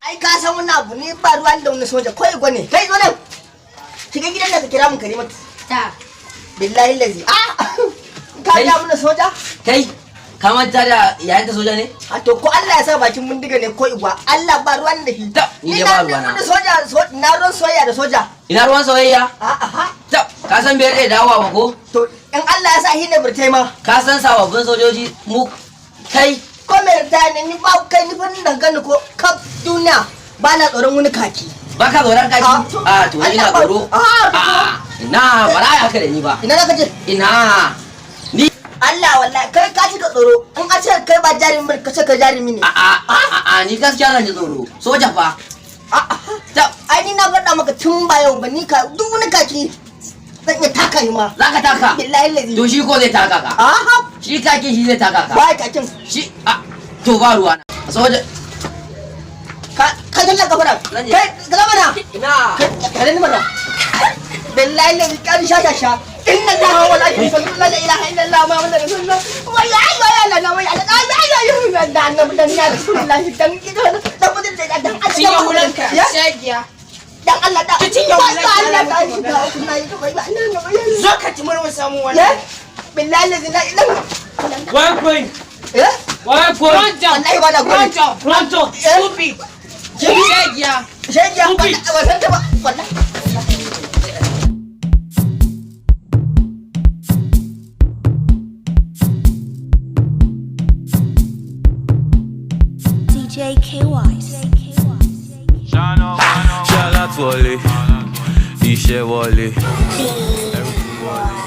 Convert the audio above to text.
Ai ka san wani abu ne, ba ruwan da wani soja ko igwa ne. Kai, zo nan, shiga gidan da ka kira mun Karimatu. Ta. Billahi lazi, ah, ka Kai. ga mana soja. Kai, ka manta da yayin ta soja ne? A to, ko Allah ya sa bakin bindiga ne ko igwa, Allah ba ruwan da shi. Ta, ni dai ba ruwana. Ni soja na ruwan soyayya da soja. Ina ruwan soyayya? A aha. Ta, ka san bai da dawowa ba ko? To, in Allah ya sa shi ne burtai ma. Ka san sababbin sojoji mu, kai. Ko mai ritaya ne, ni ba kai ni fa nan gani ko kaf duniya ba na tsoron wani kaki. Ba ka tsoron kaki? Ah. A to, ina Allah tsoro. Ah. A ina, ba za a yi haka da ni ba. Ina za ka je? Ina ni. Allah, wallahi kai ka cika tsoro. In a ce kai ba jarumi ba, ka ce kai jarumi ne. A a a a, ni gaskiya zan ji tsoro soja fa. A Ta. Ai ni na faɗa maka tun ba yau ba, ni ka duk wani kaki zan iya taka shi ma. Za ka taka? Billahi lazi. To, shi ko zai taka ka. Aha. Shi kakin shi zai taka ka. Ba kakin. Shi a to, ba ruwa na soja. Ka ka dalla gafara. Zan je. Kai ka zama na. Ina. Kai kare ni mana. Billahi lazi, ka sha sha sha. Inna allaha wa malaikatahu yusalluna, la ilaha illallah muhammadur rasulullah, wa ya ya ya la la wa ya la ya ya ya da annabi dan ya rasulullahi dan gidan dan mutun da dan Allah. Cinye hulanka. Ya? Shagiya. Dan Allah da Ki cinye hulanka. Allah da shi da na yi ba na na. Zo ka ci murmu samu ya wannan. Billahi lazi la ilaha. Where going? Eh. Where going? Front jump. Wallahi ba na gode. Front jump. Front up. Stupid. Shagiya. Shegiya. Stupid. Ba san ta ba wallahi. DJ K Wise. Ṣálá wọlé, iṣẹ́ wọlé, everything wọlé.